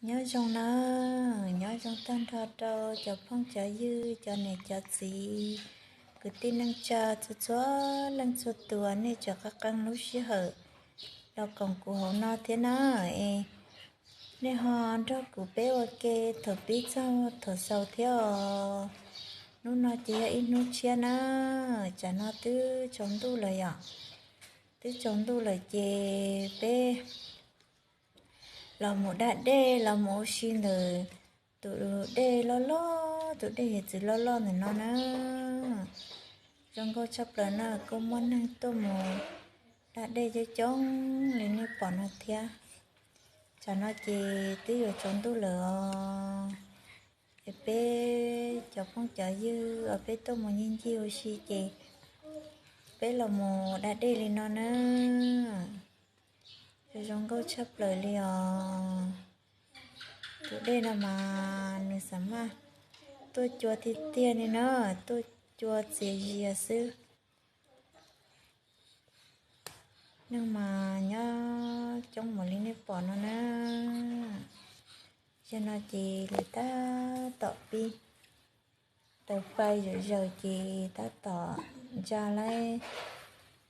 Nyob zoo na, nyob zoo tag nrho rau cov phooj cov ywg, cov niam cov txiv, kwv tij neej tsa txhua txhua leej txhua tus, nej tseem qee qee lub sij hawm los koom kuv hauv no thiab na. Es nej ho nrog kuv peb ua ke thaum pib txog thaum xaus thiab os. Hnub no ces yog ib hnub tshiab na, tsam no twb tsaus ntuj lawm yom. Twb tsaus ntuj lawm ces peb los mus da dej los mus ua si ntawm tus dej loj loj, tus dej hiav txwv loj loj ntawm no na. Zoo nkauj tshaj plaws na, kuj muaj neeg tuaj mus da dej coob coob li nej pom no thiab. Tsam no ces twb yuav tsaus ntuj lawm os. Es peb cov phooj cov ywg uas peb tuaj mus ncig ncig ua si ces peb los mus da dej li no na. Zoo nkauj tshaj plaws li os. Tus dej no mas nws xam maj tuaj cua tiag tiag li na, tuaj cua txias zias xwb. Neeg mas nyob coob npaum li nej pom no na. Yog no ces lawv tab tom pib taws fais zom zaws ces tab tom ntsa laib.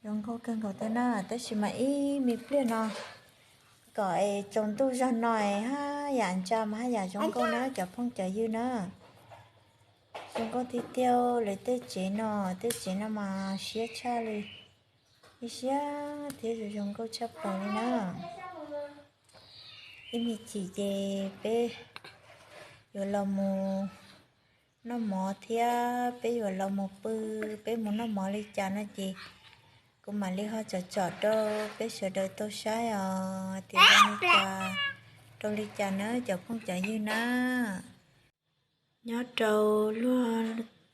Zoo nkauj kawg nkaus thiab na, tab sis mas ib me pliag no kom es tsaus ntuj zog no es haj yam ntsa mas haj yam zoo nkauj na cov phooj cov ywg na. Zoo nkauj tiag tiag, lawv tej tsev no, tej tsev no mas siab tshaj li, ib siab thiab zoo zoo nkauj tshaj plaws li na. Ib me chim ces peb yuav los mus noj mov thiab, peb yuav los mus pw, peb mus noj mov li cas no ces kuv mam li ho tsom tsom rau peb sawv daws tau saib os tias zoo li cas, rau li cas na cov phooj cov ywg na. Nyob rau luag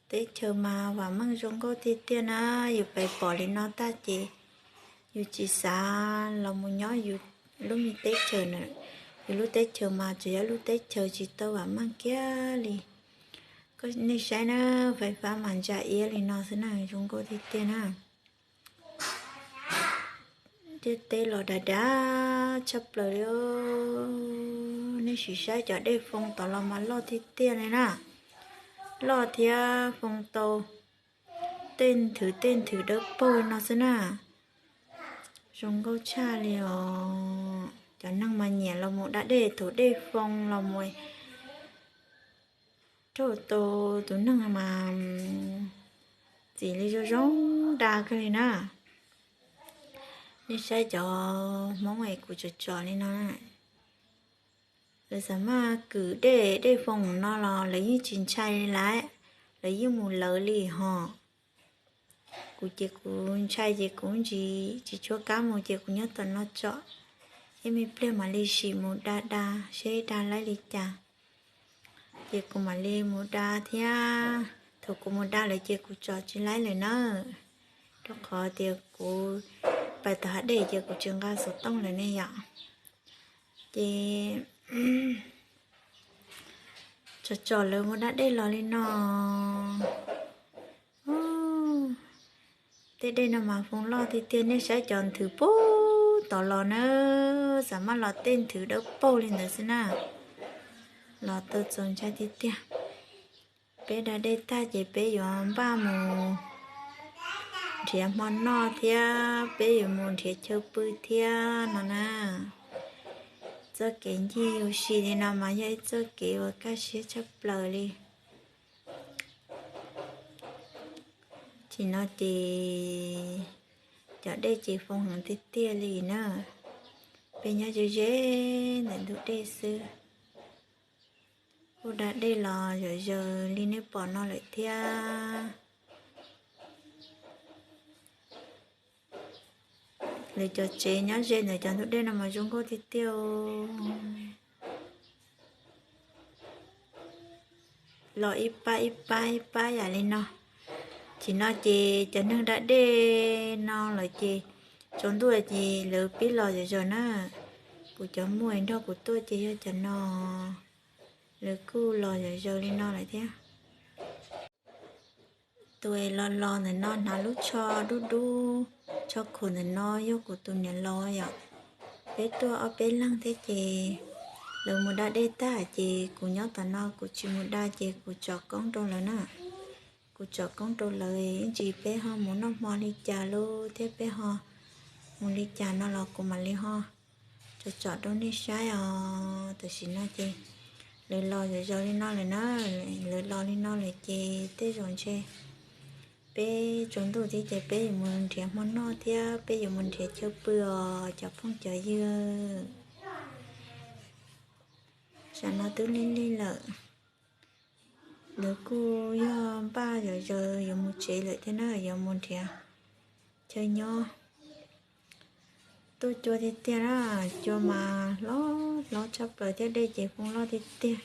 teb chaws mas vam meej zoo nkauj tiag tiag na, yus pais pom li no tag ces yus tsis xav los mus nyob yus lub me teb chaws na. Yus lub teb chaws mas tseem yog lub teb chaws tsis tau vam meej kiag li. Nej saib na, fais fab mas ntsa iab li no xwb na, zoo nkauj tiag tiag na. Ntiaj teb los dav dav tshaj plaws li. Nej sim saib cov dej foo tod los mas loj tiag tiag li na. Loj thiab foo tau tej nthwv tej nthwv dawb paug li no xwb na. Zoo nkauj tshaj li os. Cov neeg mas nyiam los mus da dej thaum dej foo los mus raug tau tus neeg mas txim li zoo zoo da kawg li na. Nej saib cov Hmoob es kuv tsom tsom li no, lawv xam maj kwm dej dej foo no los lawv yeej tsis ntshai li lawm, lawv yeej mus lawv li ho. Kuv ces kuv ntshai ces kuv tsis tsis tshua kam mus ces kuv nyob tom no tsom. Ib me pliag mam li sim mus da da seb da laib li cas. Ces kuv mam li mus da thiab. Thaum kuv mus da lawm ces kuv tsom tsis laib lawm na, rau qhov tias kuv pais tom hav dej ces kuv tsis nqa xov tooj lawm ne yom. Ces tsom tsom lawv mus da dej los li no. Tej dej no mas foo loj tiag tiag, nej saib cov nthwv puag tod los na, xam maj los tej nthwv dawb paug li ntawd xwb na. Los tau txaus ntshai tiag tiag. Peb da dej tag ces peb yuav npaj mus nrhiav hmo noj thiab peb yuav mus nrhiav chaw pw thiab no na. Txoj kev ncig ua si li no mas yog ib txoj kev uas kaj siab tshaj plaws li. Tsis no ces cov dej ces foo heev tiag tiag li na. Peb nyob ze ze ntawm ntug dej xwb. Kuj da dej los zom zaws li nej pom no lawm thiab. Lawv cov tsev nyob ze ntawm cov ntug dej no mas zoo nkauj tiag tiag. Los ib pab ib pab ib pab yam li no. Tsis no ces cov neeg da dej no lawm ces tsaus ntuj ces lawv pib los zom zaws na. Kuv cov muam nrog kuv tuaj ces yog cov no, lawv kuj los zom zaws li no lawm thiab. Tus los los ntawm no hnav lub tsho dub dub, tsho khaum ntawm no yog kuv tus niam laus yom. Peb tuaj ob peb leeg thiab ces Lawv mus da dej tag ces kuv nyob tom no kuv tsis mus da ces kuv tsom koob rau lawv na. Kuv tsom koob rau lawv ib ntsis peb ho mus noj hmo li cas lauj thiab peb ho mus li cas no los kuv mam li ho tsom tsom rau nej saib os. Tam sim no ces lawv los zov zov li no lawm na, lawv los li no lawm ces tej zaum ntshe peb tsaus ntuj thiab ces peb yuav mus nrhiav hmo noj thiab peb yuav mus nrhiav chaw pw os cov phooj cov ywg. Tam no twb lig lig lawm, lawv kuj yog npaj zov zov yuav mus tsev lawm thiab na, yuav mus nrhiav chaw nyob. Tuaj cua tiag tiag na, cua mas hlob hlob tshaj plaws thiab dej ces poob loj tiag tiag,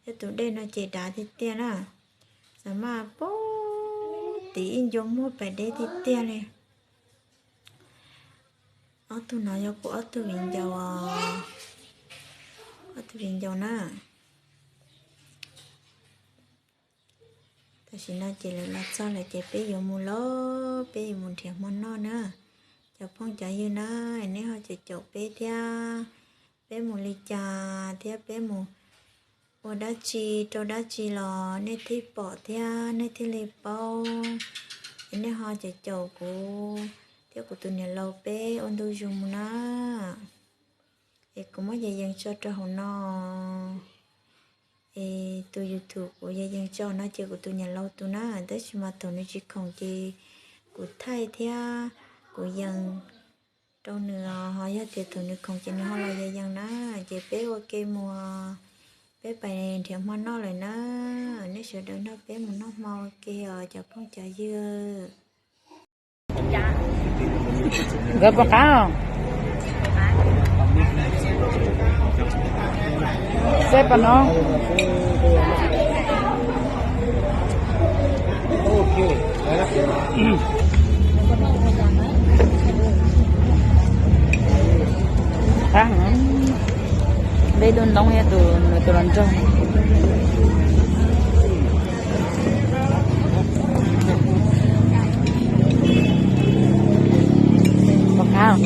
thiab tus dej no ces dav tiag tiag na. Xav mas poob tim ib ncua muag pais deb tiag tiag li. Ob tug no yog kuv ob tug viv ncaus, ob tug viv ncaus na. Tam sim no ces lawv los txog lawm ces peb yuav mus lauj, peb yuav mus nrhiav hmo noj na. Cov phooj cov ywg na, nej ho caum caum peb thiab, peb mus li cas thiab peb mus ua dab tsi rau dab tsi los nej thiaj pom thiab nej thiaj li paub. Es nej ho caum caum kuv thiab kuv tus niam laus peb ua ntu zus mus na. Es kuv muab yees yees tso rau hauv no. Es tus YouTube kuv yees yees tso no ces kuv tus niam laus tus na, tab sis mas thaum nws tsis khoom ces kuv thaij thiab kuv yees rau nws, ho yog tias thaum nws khoom ces nws ho los yees yees na. Ces peb ua ke mus, peb pais nrhiav hmo noj lawm na. Nej sawv daws nrog peb mus noj hmo ua ke os cov phooj cov ywg. Nkawd puas qab? Seb puas no. Qab heev. Dej dub ntoob thiab tus, nws tus hluas nraug. Puas qab?